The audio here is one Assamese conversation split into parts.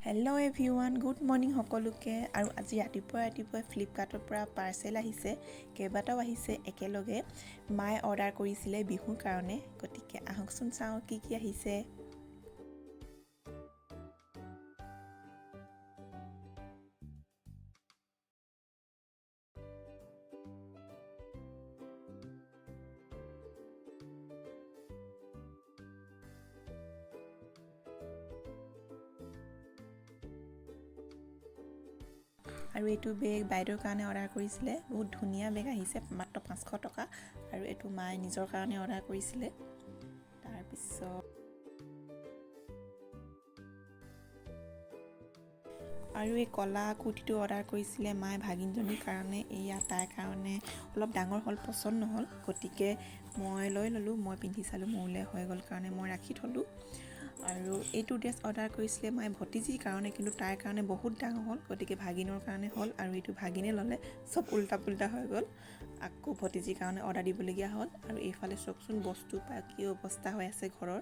হেল্ল' এভৰিৱান, গুড মৰ্ণিং সকলোকে। আৰু আজি ৰাতিপুৱাই ৰাতিপুৱাই ফ্লিপকাৰ্টৰ পৰা পাৰ্চেল আহিছে, কেইবাটাও আহিছে একেলগে। মায়ে অৰ্ডাৰ কৰিছিলে বিহুৰ কাৰণে, গতিকে আহকচোন চাওঁ কি কি আহিছে। আৰু এইটো বেগ বাইদেউৰ কাৰণে অৰ্ডাৰ কৰিছিলে, বহুত ধুনীয়া বেগ আহিছে, মাত্ৰ 500 টকা। আৰু এইটো মায়ে নিজৰ কাৰণে অৰ্ডাৰ কৰিছিলে। তাৰপিছত আৰু এই ক'লা কুৰ্তিটো অৰ্ডাৰ কৰিছিলে মায়ে ভাগিনজনীৰ কাৰণে। এয়া তাইৰ কাৰণে অলপ ডাঙৰ হ'ল, পচন্দ নহ'ল, গতিকে মই লৈ ল'লোঁ। মই পিন্ধি চালোঁ, মোলৈ হৈ গ'ল কাৰণে মই ৰাখি থ'লোঁ। আৰু এইটো ড্ৰেছ অৰ্ডাৰ কৰিছিলে মায়ে ভতিজীৰ কাৰণে, কিন্তু তাইৰ কাৰণে বহুত ডাঙৰ হ'ল, গতিকে ভাগিনৰ কাৰণে হ'ল। আৰু এইটো ভাগিনে ল'লে, চব উল্টা পুল্টা হৈ গ'ল, আকৌ ভতিজীৰ কাৰণে অৰ্ডাৰ দিবলগীয়া হ'ল। আৰু এইফালে চাওকচোন বস্তু পাই কি অৱস্থা হৈ আছে ঘৰৰ।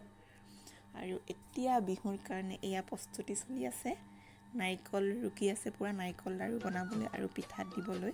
আৰু এতিয়া বিহুৰ কাৰণে এয়া প্ৰস্তুতি চলি আছে, নাৰিকল ৰুকি আছে পূৰা, নাৰিকল লাড়ু বনাবলৈ আৰু পিঠাত দিবলৈ।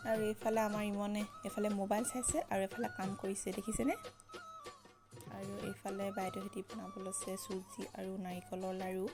আৰু এইফালে আমাৰ ইমনে এইফালে মোবাইল চাইছে আৰু এইফালে কাম কৰিছে, দেখিছেনে? আৰু এইফালে বাইদেউহেঁতি বনাব লৈছে চুজি আৰু নাৰিকলৰ লাড়ু।